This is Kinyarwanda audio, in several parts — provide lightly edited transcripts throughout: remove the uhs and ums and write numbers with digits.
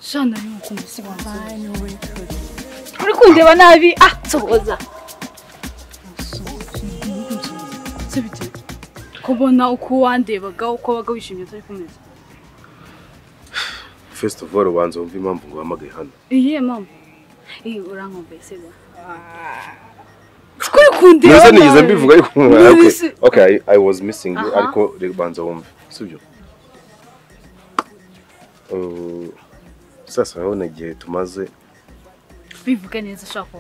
Shana ni ukumva uri kundeba nabi ah tsokoza. Sibite. Kubona uko wandebaga uko waga wishimye utari kumeza. First of all ubanza wumva impamvu ngo uhamagaye hano. Iyihe mpamvu? Urankumbuye sibyo? Kuri kundeba. Nese nigeze mbivuga ariko okay. Okay, I was missing you ariko banza wumve. Sibyo? Sasa urabona igihe tumaze bivuga neza ushaka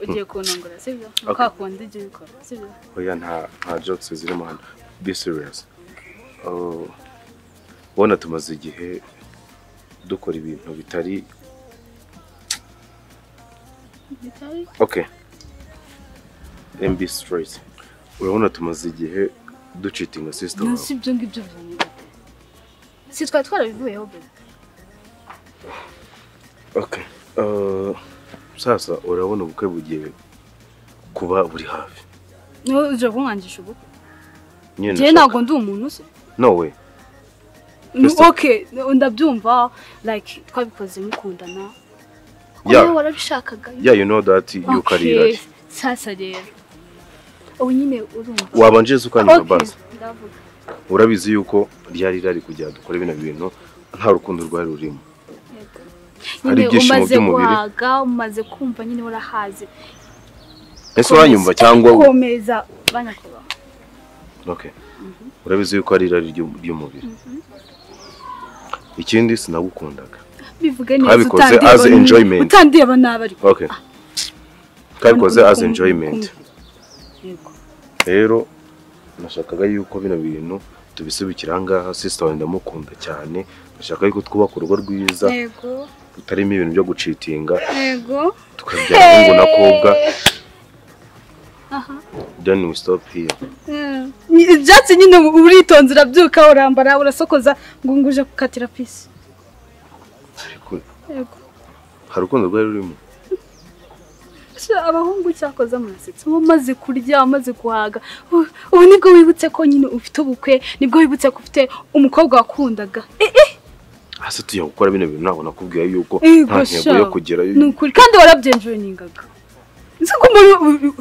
ugiye kunongora sibyo? Ukakunda igiye ukora sibyo? Oya nta jokes zirimo hano. Be serious. Bona tumaze igihe dukora ibintu bitari okay. Let me be straight. Urabona tumaze igihe ducheatinga sister. No sibyo ngibyo bizanye gute? Si twari twarabivuyeho be. Okay. Sasa urabona ubukwe bugiye kuba buri hafi. No uje kunkangisha ubukwe. Njye ntabwo ndi umuntu se. No way. Okay, ndabyumva like twabikoze mukundana. Yeah, warabishakaga. Yeah, you know that you carry that. Sasa rero. Ubu nyine urumva. Wabanje ukanyura basi. Ndavuga. Urabizi yuko ryari rari kujya dukora bino bintu nta rukundo rwari rurimo. Nyine umaze guhaga, umaze kumva nyine urahaze. Ese uranyumva cyangwa komeza banyakuba. Okay. Urabizi yuko ari irari ry'umubiri. Ikindi sinagukundaga. Bivuge neza utandeba as enjoyment. Utandeba nabi ariko. Okay. Twabikoze as enjoyment. Yego. Rero nashakaga yuko bino bintu tubisubikira ngaha sister wanjye ndamukunda cyane. Nashaka yuko twubaka urugo rwiza. Yego. Tutarimo ibintu byo gucheatinga. Yego. Tukabyara umuhungu nakobwa. Aha. Then we stop here. Ibyatsi nyine uritonze urabyuka urambara urasokoza ngo nguje gukatira pisi. Ariko yego. Hari urukundo rwari rurimo. Abahungu cyakoza murasetsa umaze kurya umaze guhaga ubu nibwo wibutse ko nyine ufite ubukwe nibwo wibutse ko ufite umukobwa wakundaga. Hasi tugiye gukora bino bintu ntabwo nakubwiye yuko nta ntego yo kugerayo. Ni ukuri kandi warabyenjoyiningaga. Nzi ko muri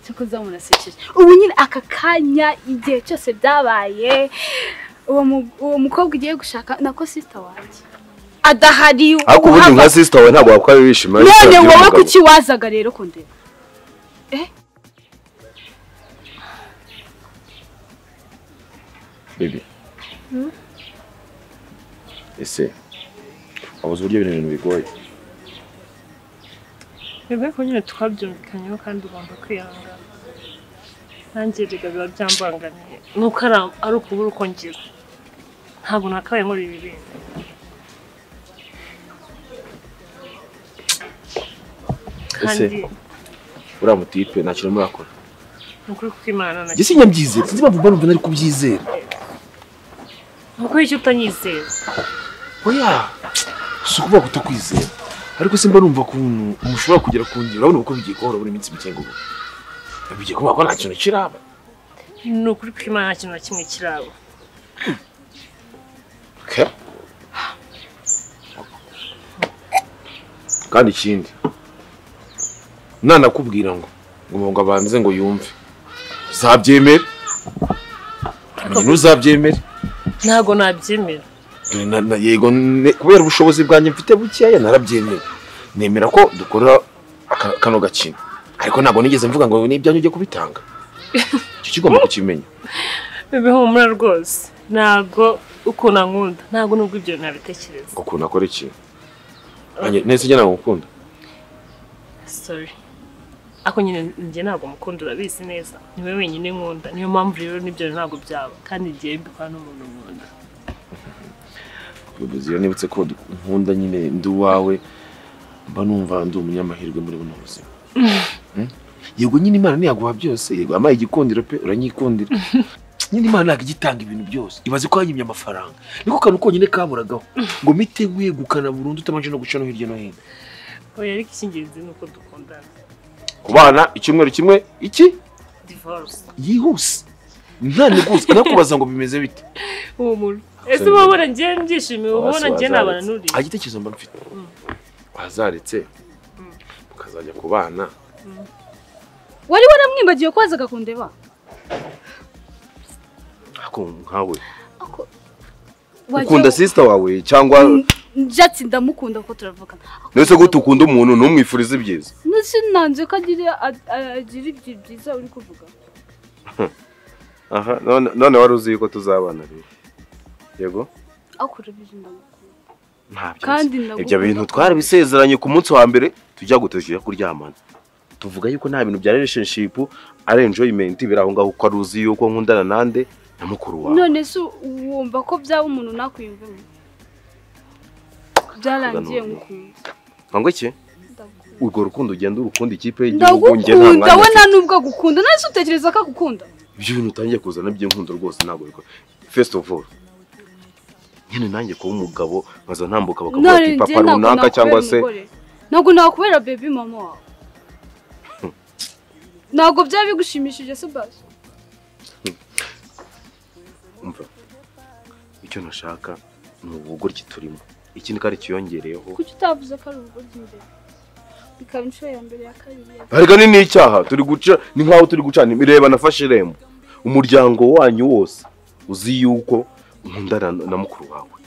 cyakoza murasekeje. Ubu nyine aka kanya igihe cyose byabaye uwo mukobwa ugiye gushaka nako sister wanjye adahari. Ariko ubundi nka sister wawe ntabwo wakora wishima. None wowe kuki wazaga rero kundeba? Baby. Ese wabuze uburyo bino bintu bigoye. Bebe ko nyine twabyumvikanyeho kandi ugomba kwihangana. Nanjye rega biba byambangamiye. Nuko ari ukubura uko ngira. Ntabwo nakabaye muri ibi bintu. Ese uriya mutipe nta kintu murakora. Nukuri kuko Imana na njye sinyabyizera sinzi impamvu mba numva nari kubyizera. Nuko icyo utanyizera. Oya si ukuvuga kutakwizera ariko simba numva ukuntu mushobora kugera ku ngiro. Urabona uko bigiye kuhora buri minsi mike ngo bigiye kuba ko nta kintu kiraba. Ni ukuri kuko Imana nta kintu na kimwe kiraba. Okay. Kandi ikindi nanakubwira ngo ngo abanze ngo yumve uzabyemere. Ntuzabyemere. Ntago nabyemera. Yego kubera ubushobozi bwanjye mfite bukeya narabyemera. Nemera ko dukora kano gakino. Ariko ntago nigeze mvuga ngo n'ibyanyu ujye kubitanga. Icyo kigomba kukimenya. Bebe humura rwose. Ntago ukuntu ankunda. Ntago nubwo ibyo nabitekereza. Ukuntu akora iki? Nese njye ntabwo ngukunda. Sorry. Ako nyine njye ntabwo mukunda urabizi neza. Niwe wenyine nkunda. Niyo mpamvu rero n'ibyo ntabwo byaba. Kandi igihe mbikora n'umuntu nkunda. Iyo nibutse ko nkunda nyine ndi uwawe mba numva ndi umunyamahirwe muri buno buzima. Yego nyine Imana ntiyaguha byose. Yego amaye igikundiro pe uranyikundira. Nyine Imana ntabwo igitanga ibintu byose. Ibaze ko yanyimye amafaranga. Niko kantu konyine kaburagaho. Ngo mite nkwegukana burundu utabanje no guca no hirya no hino. Oya ariko icy'ingenzi ni uko dukundana. Kubana icyumweru kimwe iki? Divorce. Yihuse. Nta niguze nakubaza ngo bimeze bite. Humura. Ese ubona ngiye mbyishimiye, ubona ngiye nabana nuri. Agitekerezo mba mfite. Wazaretse mukazajya kubana. Wari waramwimbagiye ko wazaga kundeba? Ako nkawe. Ukunda sister wawe cyangwa Njatsi ndamukunda ko turavugana. Nese gute ukunda umuntu ntumwifurize ibyiza? Nese nanze ko agira ibyo byiza uri kuvuga. Aha none wari uzi yuko tuzabana rero. Yego? Akora ibyo ndamukunda. Ntabyo. Kandi ibyo bintu twarabisezeranye ku munsi wa mbere tujya gutejya kuryamana. Tuvuga yuko nta bintu bya relationship ari enjoyment biraho ngaho uko ari uzi yuko nkundana nande na mukuru wawe. None se wumva ko byaba umuntu nakwiyumvemo? Byarangiye ngukunda. Ngo iki? Urwo rukundo ugenda urukunda ikipe y'igihugu nge nta mwanya. Ndabona nubwo gukunda nase utekereza ko agukunda. Ibyo bintu utangiye kuzana by'inkundo rwose ntabwo bikora. First of all, nyine nanjye kuba umugabo nkaza ntambuka bakavuga ati papa runaka cyangwa se ntabwo nakubera baby mama wawe. Ntabwo byaba bigushimishije se basi. Umva, icyo nashaka ni ubugoryi turimo. Ikindi kandi kiyongereyeho. Kuki utavuze ko ari ubugoryi mbere? Bikaba inshuro ya mbere ya kabiri. Ariko ni n'icyaha turi guca, ni nkaho turi gucana ireba nafashe irembo. Umuryango wanyu wose uzi yuko nkundana na mukuru wawe.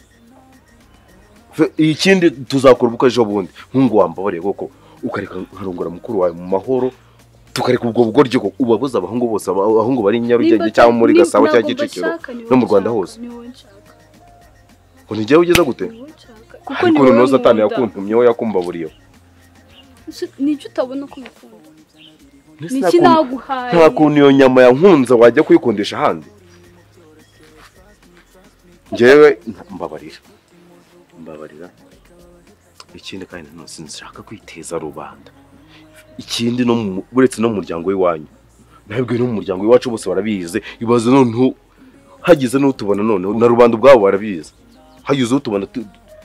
Ikindi tuzakora ubukwe ejo bundi. Nkungu wambabariye koko ukareka nkarongora mukuru wawe mu mahoro, tukareka ubwo bugoryi ko ubabuza abahungu bose, abahungu bari Nyarugenge cyangwa muri Gasabo cyangwa Kicukiro no mu Rwanda hose. Ngo ntigiye ugeze gute? Kuko ni wowe Satani yakuntumyeho yakumbaburiyeho. Nicyo utabona ko mukunda. Niki naguhaye? Nta kuntu iyo nyama yankunze wajya kuyikundisha ahandi. Njyewe mbabarira. Mbabarira. Ikindi kandi sinshaka kwiteza rubanda. Ikindi no buretse no mu muryango w'iwanyu. Nabwo no mu muryango w'iwacu bose barabizi. Ibaze none hagize n'utubona none na rubanda ubwabo barabizi. Hagize utubona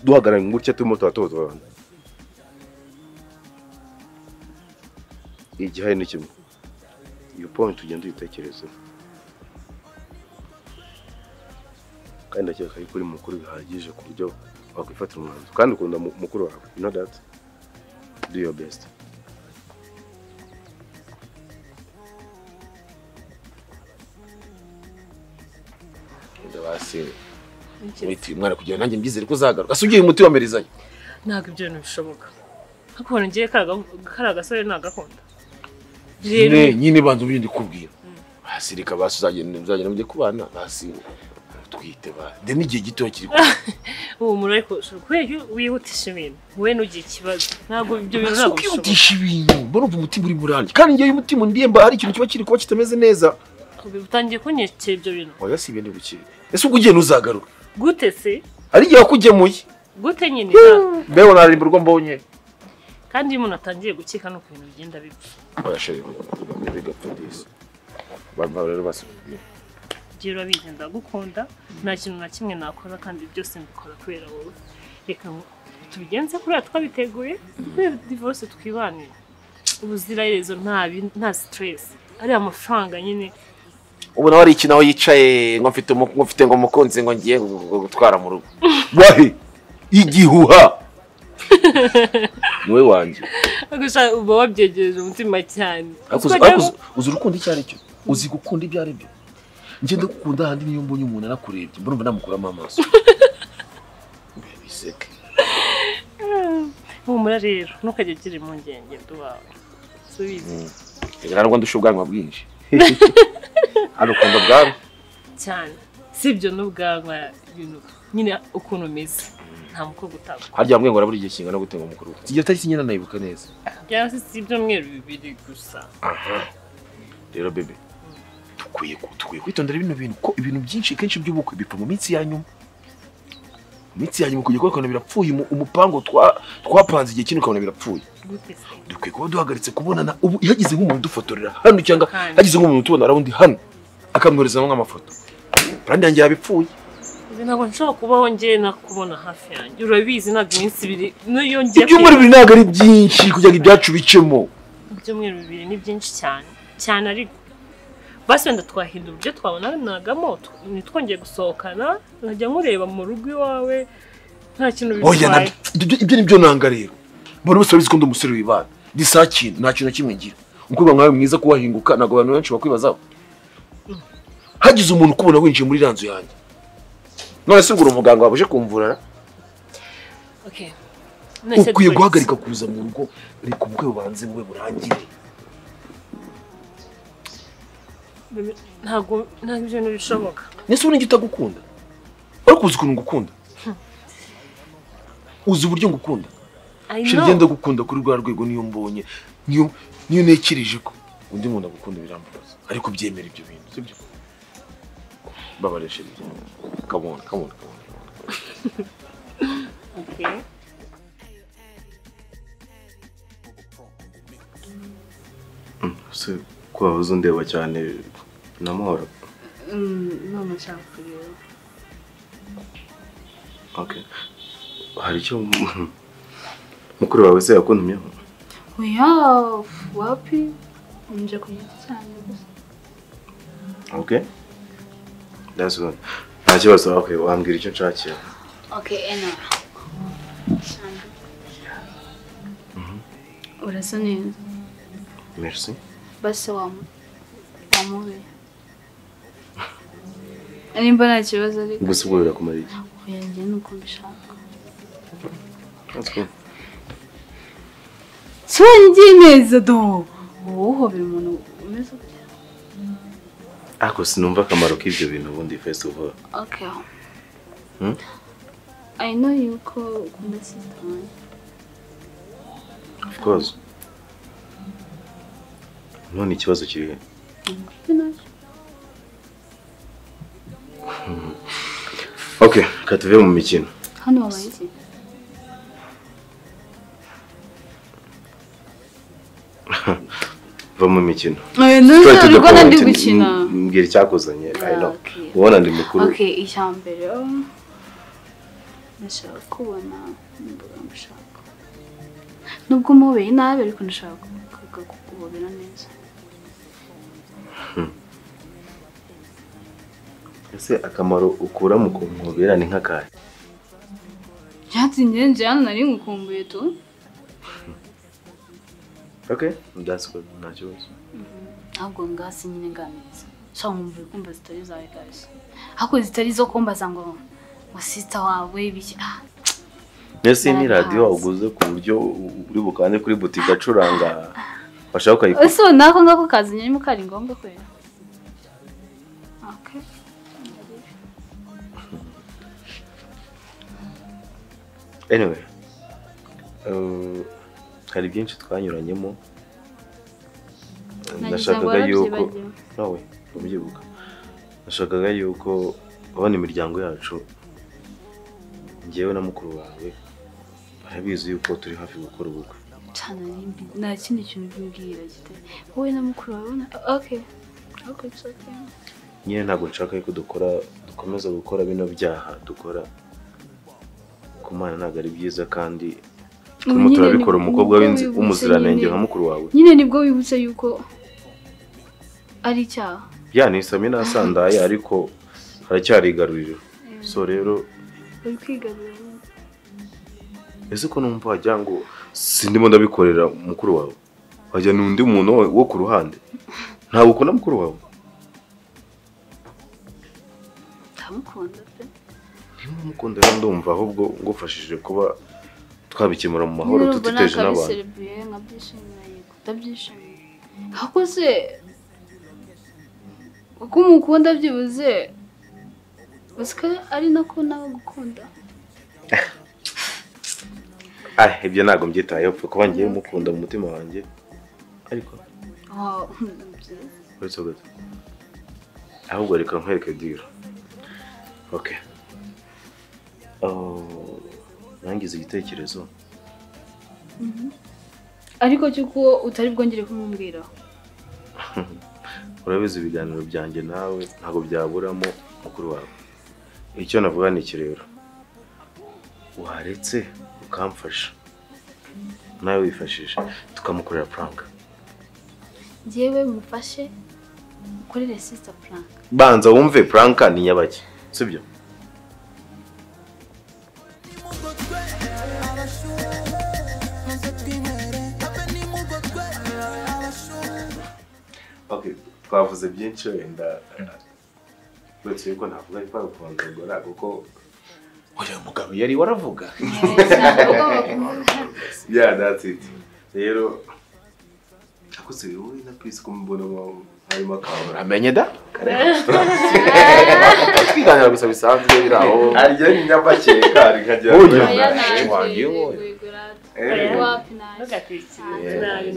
duhagarara gutya turimo turatoza abantu. Igihari ni kimwe. Iyo point ugenda uyitekerezeho. Kandi ndakeka yuko uri mukuru bihagije ku buryo wakwifatira umwanzuro. Kandi ukunda mukuru wawe. You know that? Do your best. Ndabase. Witi mwana kugira nanjye mbyizere ko uzagaruka. Asugiye umuti wa merizanye. Ntabwo ibyo bintu bishoboka. Akubona ngiye kara gasore nagakunda. Nyine banza ubindi kubwira. Basirika basuzagenda muzagenda mujye kubana basi twite ba. De n'igihe gito kiri. Ubu muri ariko kubera wihutisha ibintu. Wowe nugiye ikibazo. Ntabwo ibyo bintu ntabwo bishoboka. Wihutisha ibintu. Mbona umutima uri buranje. Kandi ngiye umutima ndiyemba hari ikintu kiba kiri kuba kitameze neza. Utangiye kunyekera ibyo bintu. Oya si ibintu bikiri. Ese ubwo ugiye ntuzagaruka? Gute se? Ari igihe wakugemuye. Gute nyine? Mbeho narimburwa mbonye. Kandi iyo umuntu atangiye gukeka nuko ibintu bigenda bipfa. Oya sheri, bigapfa disi. Bamva rero basubira. Ngiye urabizi ndagukunda, nta kintu na kimwe nakora kandi byose mbikora kubera wowe. Reka tubigenze kuriya twabiteguye, kubera divorce twibanire. Ubuziraherezo nta stress. Ari amafaranga nyine. Ubu nawe ari iki naho yicaye ngo mfite ngo mukunzi ngo ngiye gutwara mu rugo. Wahe igihuha. Niwe wanjye. Gusa uba wabyegereje umutima cyane. Uzi urukundo icyo ari cyo? Uzi gukunda ibyo ari byo? Nje ndagukunda handi niyo mbonye umuntu anakurebye mbona namukuramo amaso. Biseke. Humura rero ntukajye ugira impungenge nduwawe. Subize. Reka narwo ndusha ubwanwa bwinshi. Arukunda bwanwa cyane. Sibyo n'ubwanwa ibintu nyine ukuntu umeze. Nta mukobwa utagwa. Harya bamwe ngo arabura igihe kingana gute ngo mukuru. Igihe tariki nyine nayibuka neza. Byaba si ibyumweru bibiri gusa. Aha. Rero bebe dukwiye kwitondera bino bintu ko ibintu byinshi kenshi by'ubukwe bipfa mu minsi ya nyuma. Mu minsi ya nyuma kujya kubona birapfuye umupango twapanze igihe kinini ukabona birapfuye. Dukwiye kuba duhagaritse kubonana ubu hagize nk'umuntu dufotorera hano cyangwa hagize nk'umuntu tubona arawundi hano akamwohereza nk'amafoto. Brand yanjye yabipfuye. Ntabwo nshobora kubaho ngiye nakubona hafi yanjye. Urabizi ntabwo iminsi ibiri niyo ngiye. Ibyumweru bibiri ntabwo ari byinshi kugira ngo ibyacu bicemo. Ibyumweru bibiri ni byinshi cyane. Cyane ariko Basi wenda twahindura uburyo twabonanagamo, ntitwongeye gusohokana, nkajya nkureba mu rugo iwawe nta kintu bitwaye. Ibyo nibyo nanga rero. Mbona bose babizi ko ndi umusore wibana. Ndi nta kintu na kimwe ngira. Umukobwa nkawe mwiza kuwahinguka ntabwo abantu benshi bakwibazaho. Hagize umuntu ukubona winjiye muri ranzu yanjye. None se ngo umuganga wabuje kumvura? Okay. Ukwiye guhagarika kuza mu rugo, reka ubukwe bubanze bube burangire. Ntabwo ibyo bintu bishoboka. Nese ubu utagukunda? Ariko uzi ukuntu ngukunda? Uzi uburyo ngukunda? Shira ndagukunda kuri rwa rwego niyo mbonye, niyo ntekereje ko undi muntu agukunda birambabaza. Ariko byemera ibyo bintu, sibyo? Babareshe ibyo. Come on, come on, come on. Okay. Se kwa uzundeba cyane namahoro. None nshaka kureba. Okay. Hari icyo mukuru wawe se yakuntumyeho? Oya, wapi? Nje ku giti cyanjye gusa. Okay. That's good. Nta kibazo, okay, wambwira icyo nshakira. Okay, eno. Urasa neza. Merci. Basi wamubera. Nimba nta kibazo ariko. Gusa ubwo birakumara iki? Oya, njye nuko mbishaka. That's good. Ngiye neza do. Wowe uhobera umuntu umeze gutya. Ariko sinumva akamaro k'ibyo bintu ubundi first of all. Okay. I know yuko ukunda sister wanjye. Of course. None ikibazo kiri he? Okay, katuve mu mikino. Hano wabaye iki? Va mu mikino. None ndi gukina. Mbwira icyakuzanye, I know. Ubona ndi mukuru. Okay, icyambere ndashaka kubona imboga mushaka. Nubwo mubeye nabi ariko ndashaka kukuhobera neza. Ese akamaro ukura mu kumpobera ni nk'akahe? Byatsi ngenje hano nari ngukumbuye tu. Okay, that's good. Nta kibazo. Ahubwo ngasi nyine nganiriza. Sha nkumbuye kumva zitari zawe guys. Hako zitari zo kumbaza ngo sister wawe biki. Nese ni radio waguze ku buryo uri bukande kuri boutique acuranga bashaka ukayikora. Ese nako ngako kazi nyine mukari ngombwa kwera. Okay. Anyway, hari byinshi twanyuranyemo. Nashakaga yuko nawe ubyibuka. Nashakaga yuko abana imiryango yacu ngewe na mukuru wawe barabizi yuko turi hafi gukora ubukwe. Cyane nimbi nta kindi kintu bimbwira gite. Wowe na mukuru wawe okay. Okay, it's okay. Nyine ntabwo nshaka yuko dukomeza gukora bino byaha dukora. Kumana ntabwo ari byiza kandi turimo turabikora umukobwa w'umuziranenge nka mukuru wawe. Nyine nibwo wibutse yuko ari icyaha. Ya nisamye nasandaye ariko haracyari igaruriro. So rero uri kwigarurira. Ese ko numva wagira ngo sindimo ndabikorera mukuru wawe. Wajya n'undi muntu wo ku ruhande. Ntabwo ukunda mukuru wawe. Ndamukunda pe. Nimukunda rero ndumva ahubwo ngufashije kuba twabikemura mu mahoro tutiteje n'abantu. Ndabyishimiye. Ahubwo se uko umukunda byibuze usika ari nako nawe gukunda. Ah, ibyo ntabwo mbyitayeho pfa kuba ngiye mukunda mu mutima wanjye. Ariko uretse gato. Ahubwo reka nkwereke deal. Okay. Nangize igitekerezo. Ariko cyuko utari bwongere kumubwira. Urabizi ibiganiro byanjye nawe ntabwo byaburamo mukuru wawe. Icyo navuga ni iki rero. Waretse ukamfasha. Nawe wifashisha tukamukorera prank. Njyewe mufashe Ukorere sister prank. Banza wumve prank ni nyabaki. Sibyo? Okay, twavuze byinshi wenda uretse yuko navuga ariko kurondogora kuko oya mugabo yari waravuga. Yeah, that's it. Rero akose wowe na Peace kumbona harimo akabura. Amenye da? Twiganira gusa bisanzwe biraho. Arya ni nyabakeka ari nkagira.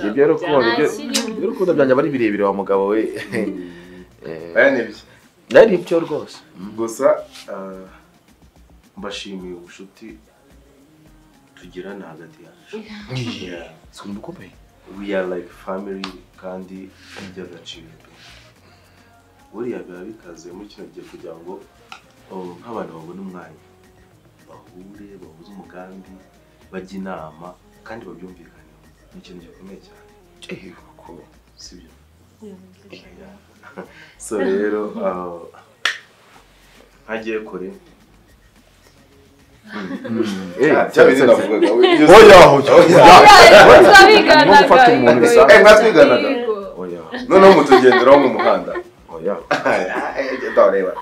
Ibyo rukundo byanjye bari birebire wa mugabo we. Aya ni byo. Nari byo rwose. Gusa mbashimiye ubushuti tugirana hagati yacu. Yeah. Sikumva ukomeye. We are like family kandi by'agaciro pe. Buriya biba bikaze muri kino gihe kugira ngo nk'abantu babone umwanya bahure bahuze umugambi bajye inama kandi babyumvikaneho. Ni ikintu gikomeye cyane. Ko sibyo? So rero ntagiye kure. Cya navugaga. Oya oya. Mwatwiganaga. Oya. Noneho mutugenderaho mu muhanda. Oya. Ndareba.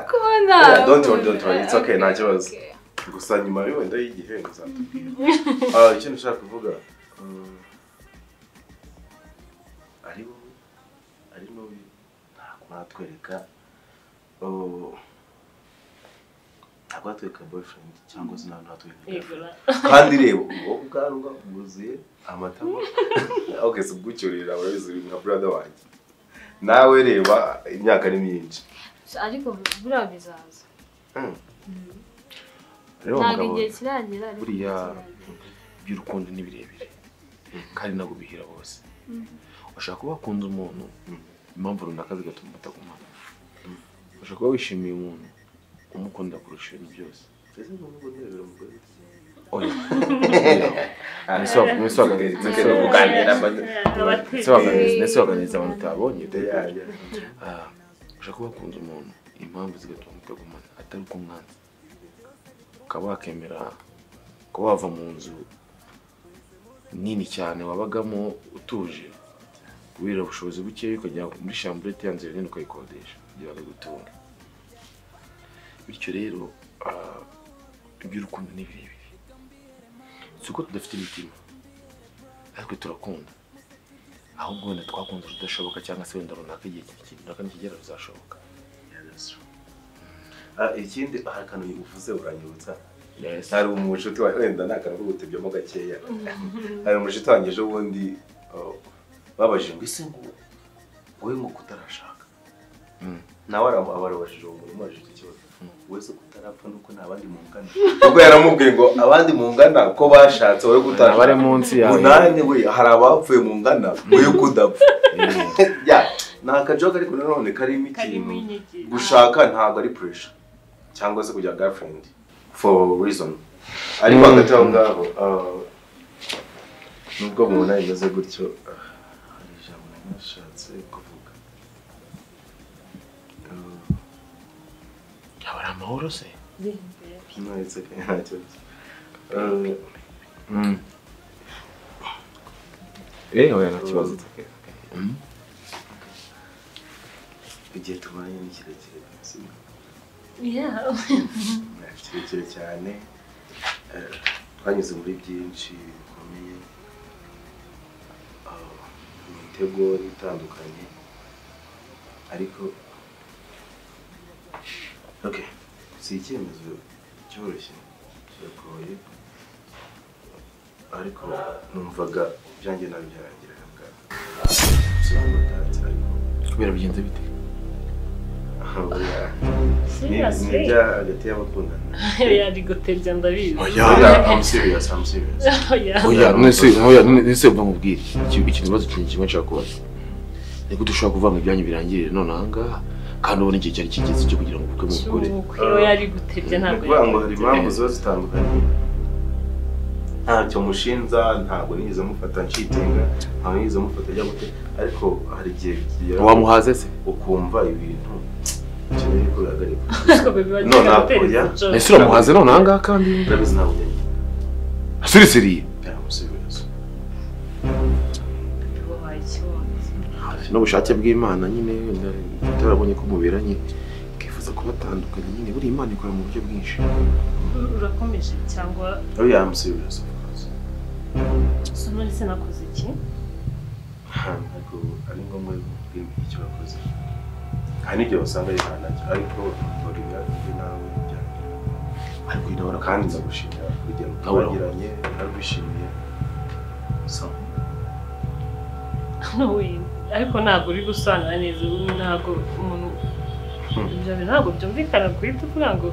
Kubona. Don't worry, it's okay, nta kibazo. Gusa nyuma wenda y'igihe nzatubwira. Ikintu nshaka kuvuga ari wowe ari n'uyu ntabwo natwereka ntabwo natwereka boyfriend cyangwa se ntabwo natwereka girlfriend. Kandi reba ubwo ubwanwa bwuzuye amatama. Okay, si ubwucyurira urabizi uri nka brother wanjye. Nawe reba imyaka ni myinshi. Ariko buriya bizaza. Rero Ntabwo igihe kiragera ariko buriya iby'urukundo ni birebire kandi ntabwo bihira bose. Ushobora kuba wakunze umuntu impamvu runaka zigatuma mutagumana. Ushobora kuba wishimiye umuntu umukunda kurusha ibintu byose. Ese ngo ndebera umugore. Oya. Nese waganiriza abantu utabonye. Ushobora kuba wakunze umuntu impamvu zigatuma mutagumana atari uko umwanzi. Ukaba wakemera kuba wava mu nzu nini cyane wabagamo utuje kubera ubushobozi buke ukajya muri chambrette ya nzu nini ukayikodesha kugira ngo igutunge. Bityo rero iby'urukundo ni birebire. Si uko tudafite imitima ariko turakunda, ahubwo wenda twakunze urudashoboka cyangwa se wenda runaka igihe runaka nikigera ruzashoboka. Ikindi hari akantu uvuze uranyibutsa. Hari umushuti wawe wenda ni akantu ko gutebyamo gakeya. Hari umushuti wanjye ejo bundi babajije ngo ese ngo wowe ngo kutarashaka. Nawe arababajije uwo muntu umubajije icyo kibazo. Wowe se kutarapfa nuko nta bandi mungana. Kuko yaramubwiye ngo abandi mungana ko bashatse wowe kutarashaka. Bari munsi yawe. Munani we hari abapfuye mungana wowe kudapfa. Ni akajoke ariko nanone karimo ikintu. Gushaka ntabwo ari pressure cyangwa se kugira girlfriend for reason. Ariko hagati aho ngaho nubwo mubona bimeze gutyo hari ijambo nashatse kuvuga. Yaba ari amahoro se? No, it's okay. Nta kibazo. Oya nta kibazo. Igihe tumaranye ni kirekire. Yeah. Kirekire cyane. Twanyuze muri byinshi bikomeye, imitego itandukanye, ariko okay, si icyemezo cyoroshye, kiragoye, ariko numvaga ibyanjye nabi byarangira ngaha. Kubera bigenze bite? Ni ibya hagati y'abakundana. Yari gutebya ndabizi. Oya, I'm serious, I'm serious. Oya, nese mva mubwire. Ikibazo kimwe nshaka kubaza. Ni gute ushobora kuvuga ngo ibyanyu birangirire none aha ngaha kandi ubona igihe cyari kigeze cyo kugira ngo ubukwe mubukore? Oya, yari gutebya ntabwo. Kuvuga ngo hari impamvu ziba zitandukanye. Ntacyo mushinza, ntabwo nigeze mufata nshitinga, ntabwo nigeze mufata ajya gute, ariko hari igihe kigera wamuhaze se ukumva ibintu ukeneye ko bihagarika. No, ntabwo ya. Ese uramuhaze none aha ngaha kandi? Ndabizi ntabwo njye. Sirisiriye. N'ubushake bw'Imana nyine utarabonye ko muberanye ikifuza kubatandukanya nyine buri Imana ikora mu buryo bwinshi. Urakomeje cyangwa? Oh yeah, I'm serious of course. So none se nakoze iki? Ntabwo ari ngombwa kubwira icyo wakoze. Hari n'igihe wasanga ari nta nacyo, ariko Olivia ibyo nawe byangira. Ariko nawe kandi ndagushimira urugendo twagiranye, narwishimiye. So no way. Ariko ntabwo uri gusobanura neza, ntabwo umuntu ibyo ntabwo byumvikana guhita uvuga ngo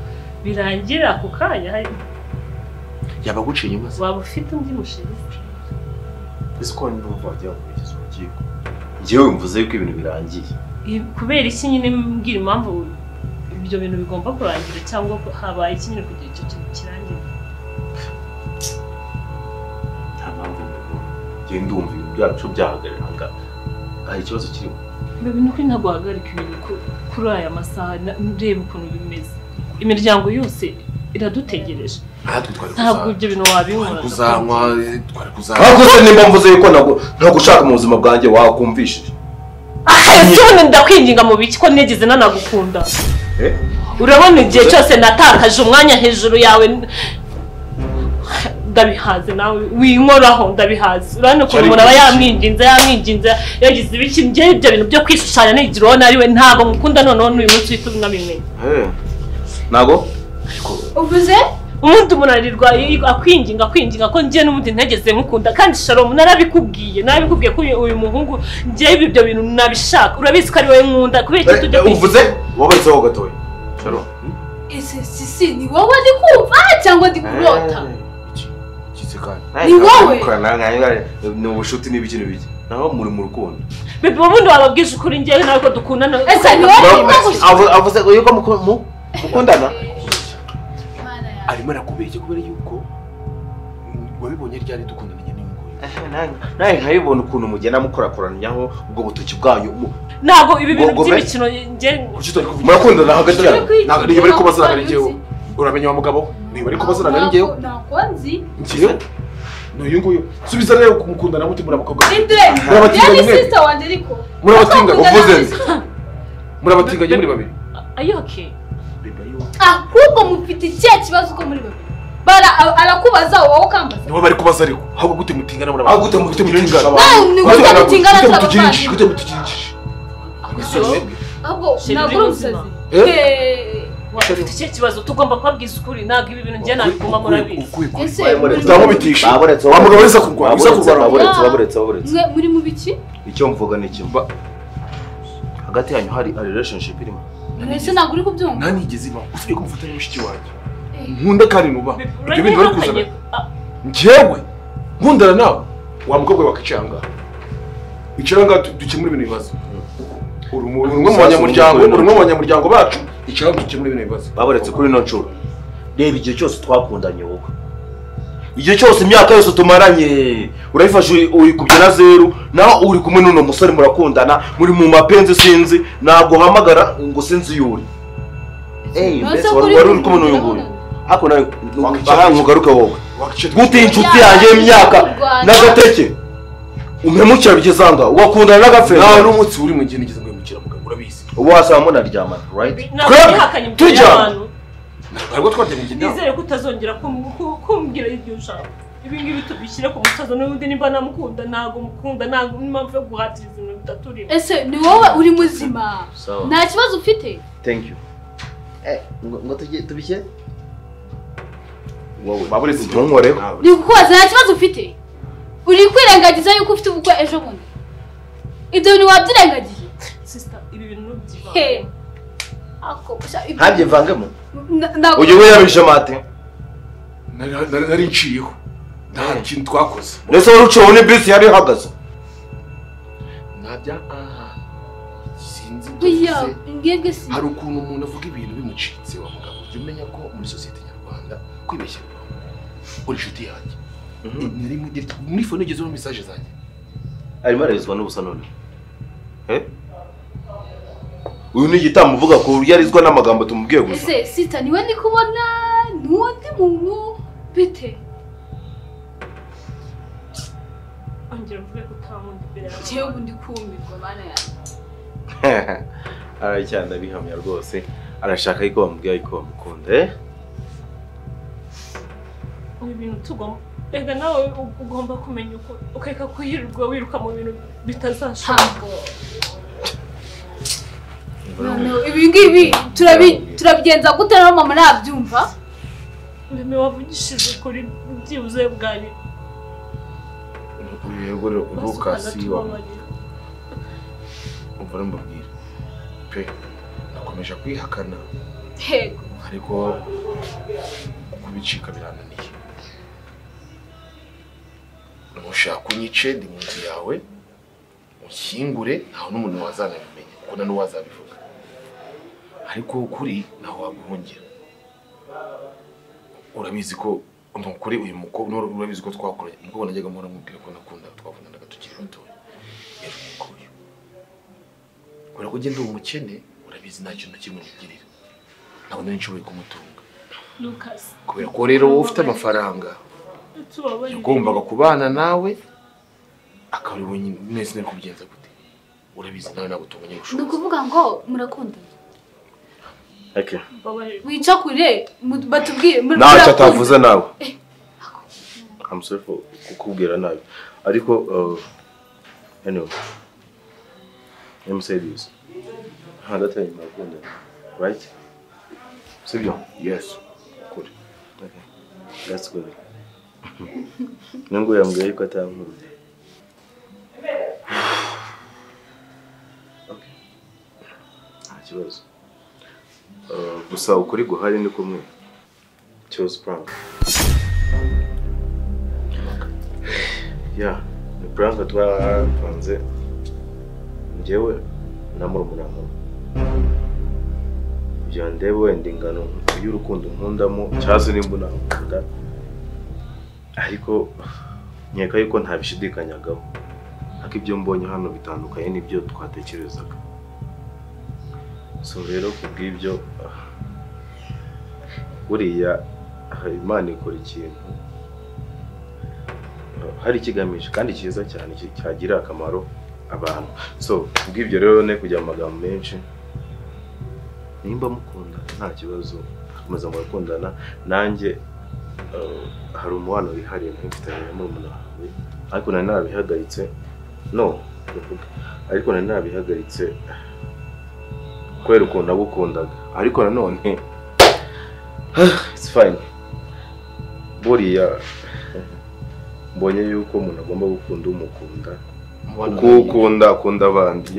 birangira ako kanya. Yaba aguciye inyuma se? Waba ufite undi mushinga? Ese ko ndumva wagiye gukurikiza urukiko? Njyewe mvuze yuko ibintu birangiye. Kubera iki nyine mbwira impamvu ibyo bintu bigomba kurangira cyangwa habaye iki nyine kugira icyo kintu kirangira? Nta mpamvu mbibona. Njye ndumva ibintu byacu byahagarara aha ngaha. Hari ikibazo kirimo. Bebe nuko ntabwo wahagarika ibintu kuri aya masaha, ndeba ukuntu bimeze. Imiryango yose iradutegereje. Ntabwo ibyo bintu wabinkora. Kuzanywa twari kuzanywa. Ariko se nimba mvuze yuko ntabwo ushaka mu buzima bwanjye wakumvishije. Ese ubundi ndakwinginga mu biki ko nigeze nanagukunda? Urabona igihe cyose natakaje umwanya hejuru yawe ndabihaze nawe winkoraho ndabihaze. Urabona ukuntu umuntu aba yamwinginze yagize ibiki, njye ibyo bintu byo kwishushanya nigira uwo nari we ntabwo mukunda. Noneho n'uyu munsi uhita unabimenya. Ntabwo uvuze ubundi umuntu arirwa akwinginga ko njye n'ubundi ntegeze nkukunda. Kandi Shalom narabikubwiye ko uyu muhungu njye ibyo bintu nabishaka, urabizi ko ari wowe nkunda. Kubera iki tujya uvuze wabaritseho gatoya Shalom? Ese sisi ni wowe ndi kumva cyangwa ndi kurota? Ni wowe ni ubushuti n'ibiki n'ibiki, naho muri mu rukundo. Bebe ubundi wababwije ukuri njyewe nawe ko dukundana. Ese ni wowe avuze yuko mukundana? Arimo arakubeshya kubera yuko wabibonye ryari dukundana nyine n'uyu. Nawe nkabibona ukuntu mugenda mukorakoranyaho ubwo butoki bwanyu. Ntabwo ibi bintu by'imikino njye murakundana hagati yanyu. Niba ari kubazana ari njyewe uramenya wa mugabo, niba ari kubazana ari njyewe ntabwo nzi njyewe n'uyu nguyu. Subiza rero kumukundana gute muri abakobwa? Murabatinganye sister wanjye ariko murabatinganye uvuze murabatinganye muri babiri. Ayoke ahubwo mufite ikihe kibazo uko muri babiri? Bara arakubaza wowe ukambaza. Nibo bari kubaza ariko ahubwo gute mutingana muri abakobwa? Gute mutingana? Gute mutingana turabavanze? Gute mutuginjije? Ahubwo ntabwo uri umusazi. Ufite ikihe kibazo? Tugomba kubabwiza ukuri, ntabwo ibi bintu njye nabiguma murabizi. Utamubitisha. Wa mugabo wese kurwana, uza kurwana. Baburetse. Mwe muri mu biki? Icyo mvuga ni iki? Hagati yanyu hari relationship irimo. Ese ntabwo uri kubyumva? Ntanigeze iba usibye ko mufata n'umushiki wanjye. Nkunda kandi nuba. Ibyo bintu bari kuzana. Njyewe nkundana nawe wa mukobwa wakicara ngaha. Icara ngaha dukemura ibintu bibazo. Uri umwe mu banyamuryango, uri umwe mu banyamuryango bacu, icara dukemura ibintu bibazo. Baburetse kuri ino nshuro. Reba igihe cyose twakundanye wowe. Igihe cyose imyaka yose tumaranye urayifashe uyikubye na zeru, naho uri kumwe n'uno musore murakundana muri mu mapenzi sinzi ntabwo uhamagara ngo sinzi yuri. Mbese wari uri kumwe n'uyu nguyu. Ariko nawe nkugaruke wowe. Gute inshuti yanjye y'imyaka n'agateke umpemukira bigeze aha ngaha ugakundana n'agafere. Nta n'umunsi uri mu gihe nigeze nguhemukira mugabo urabizi. Ubu wasanga munaryamana right? Tujya. Ntabwo twaryamye njye nawe. Nizere ko utazongera kumbwira ibyo ushaka. Ibi ngibi tubishyire ku musozo n'ubundi nimba namukunda ntabwo mukunda ntabwo n'impamvu yo guhatiriza ibintu bitaturimo. Ese ni wowe uri muzima? Nta kibazo ufite? Thank you. Ngo tubishyire? Wowe baburetse ntunkoreho. Ni kukubaza nta kibazo ufite? Uri kwirengagiza yuko ufite ubukwe ejo bundi? Ibyo bintu wabyirengagije? Sister, ibi bintu ntubyivangemo. Ntabyivangemo? Uyu we yabishe mate. Nari nciyeho. Nta kintu twakoze. Ndetse wari uciyeho ni bisi yari ihagaze. Ntabya aha. Sinzi ibyo uvuze. Hari ukuntu umuntu avuga ibintu bimucitse wa mugabo. Ujya umenya ko muri sosiyete nyarwanda kwibeshya bibaho. Uri inshuti yanjye. Muri phone igezeho message zanjye. Arimo ararizwa n'ubusa none. Uyu ni igitamuvuga ko urya arizwa n'amagambo tumubwiye gusa. Ese sita niwe ndi kubona n'undi muntu bite? Ongera uvuge ko utankunda imbere yawe. Jewe ubu ndi kumirwa bana yanjye. Aracyana bihamya rwose. Arashaka yuko bamubwira yuko bamukunda. Ibi bintu tugomba rega nawe ugomba kumenya uko ukareka kuyirirwa wiruka mu bintu bitazashoboka. Ibi ngibi turabigenza gute naho mama nabyumva? Mbe wavugishije ukuri byibuze bwari. Yego Lucas wa umva mbabwira pe nakomeje kwihakana. Yego. Ariko kubicika birananiye. Nushaka unyice ndi mu nzu yawe unshyingure ntaho n'umuntu wazanabimenya kuko na n'uwazabivuga. Ariko ukuri naho waguhungira. Urabizi ko kuri uyu mukobwa urabizi ko twakoranye umukobwa najyaga mpora mubwira ko nakunda twavunanaga tukiri batoya. Yari umukobwa. Kubera ko ugenda umukene urabizi nta kintu na kimwe nigirira. Ntabwo nari nshoboye kumutunga. Lucas. Kubera ko rero wowe ufite amafaranga yagombaga kubana nawe akaba ari wenyine nese nari kubigenza gute? Urabizi nawe nagutunganye ubushobozi. Ni ukuvuga ngo murakundana. Okay. Wica kure batubwire ntacyo atavuze nawe. I'm sorry for kukubwira nabi. Ariko anyway. Let me say this. Hagati yanyu murakundana. Right? Sibyo? Yes. Kure. Okay. That's good. Nungu yambwiye yuko atankunda. Okay. Nta kibazo. Gusa ukuri guhari ni kumwe. Chose prank. Yeah, ni prank twapanze. Njyewe na murumuna wawe. Kugira ndebe wenda ingano y'urukundo nkundamo cyangwa nimba unakunda. Ariko nkeka yuko ntabishidikanyagaho. Ariko ibyo mbonye hano bitandukanye n'ibyo twatekerezaga. So rero kubw'ibyo buriya Imana ikora ikintu hari ikigamije kandi cyiza cyane cyagira akamaro abantu. So kubw'ibyo rero ne kujya mu magambo menshi, nimba mukunda nta kibazo komeza murakundana. Nanjye hari umubano wihariye nari mfitanye na murumuna wawe, ariko nari narabihagaritse. No, ariko nari narabihagaritse kubera ukuntu nagukundaga. Ariko nanone it's fine. Buriya mbonye yuko umuntu agomba gukunda umukunda, kuko ukunda akunda abandi.